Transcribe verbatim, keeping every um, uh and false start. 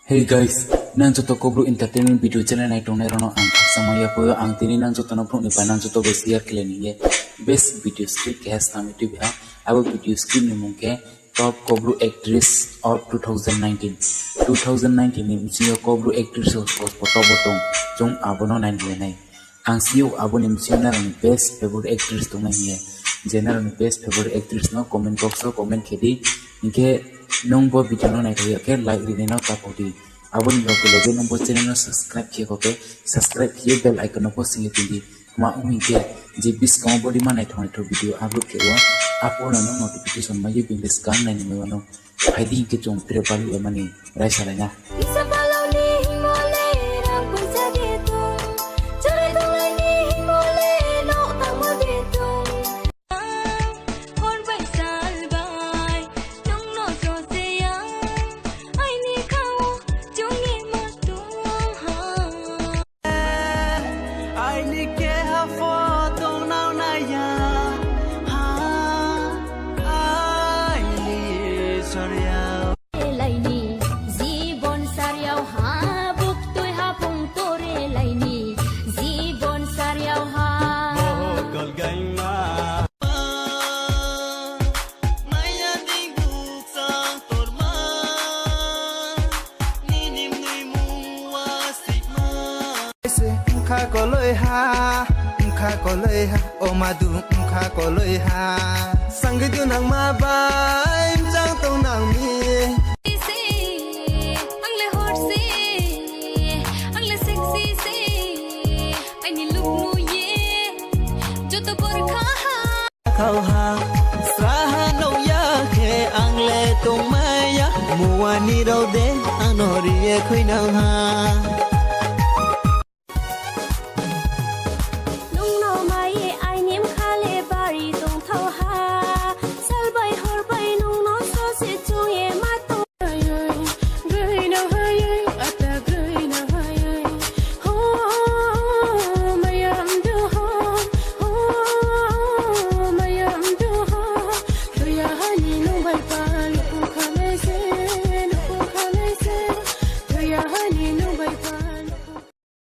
Hey guys, nang joto Kaubru Entertainment video channel nai tongnai rao no ang khakchangma yaphaih ou. Ang tini nang joto no phnuh ni bai nang joto bai share khelai ni hing ye best video skit keha snam ye tuibi ha. Abo video skit ni mung khe Top Kaubru Actress of two thousand nineteen. Two thousand nineteen ni bsing yo Kaubru actress rao sbo sbo top wo tong, chung abo no nai ni nai. Ang si ou abo ni bsing yo nrao ni best favourite actress tongnai hing ye. Je nrao ni best favourite actress no comment box wo comment khe di. Hing khe nung bo video no naithao ya khe like ri nai no ta pho di. Abo ni ulo khe le je nung bo channel no subscribe khe kho khe, subscribe khe ye bell icon no pho sing ye tong di. Tma ong hing khe, je buskang wo bo dei ma naithao naithao video upload khe ou, aphuh no nung notification mai ye bini skang nai ni mai wa no. Phai di hing khe chung tre balu emani raisa lai na. Aini keha pho tongnang nai ya, ha, aini sariao. Lai ni jibon sariao ha, buktui ha phung tore lai ni jibon sariao ha. Maya dei gukchang torma, nini mnoimung wa sikma. Se bkha koloi ha, bkha koloi ha, o madu bkha koloi ha. Sangwi dunangma bai mchang tongnang mi. Se, ang le hot se, ang le sexy se, aini lukmu ye joto borkha ha. Khau ha, sraha nung ya khe ang le tongmai ya, muani rao de ang no ri ye khuinang ha.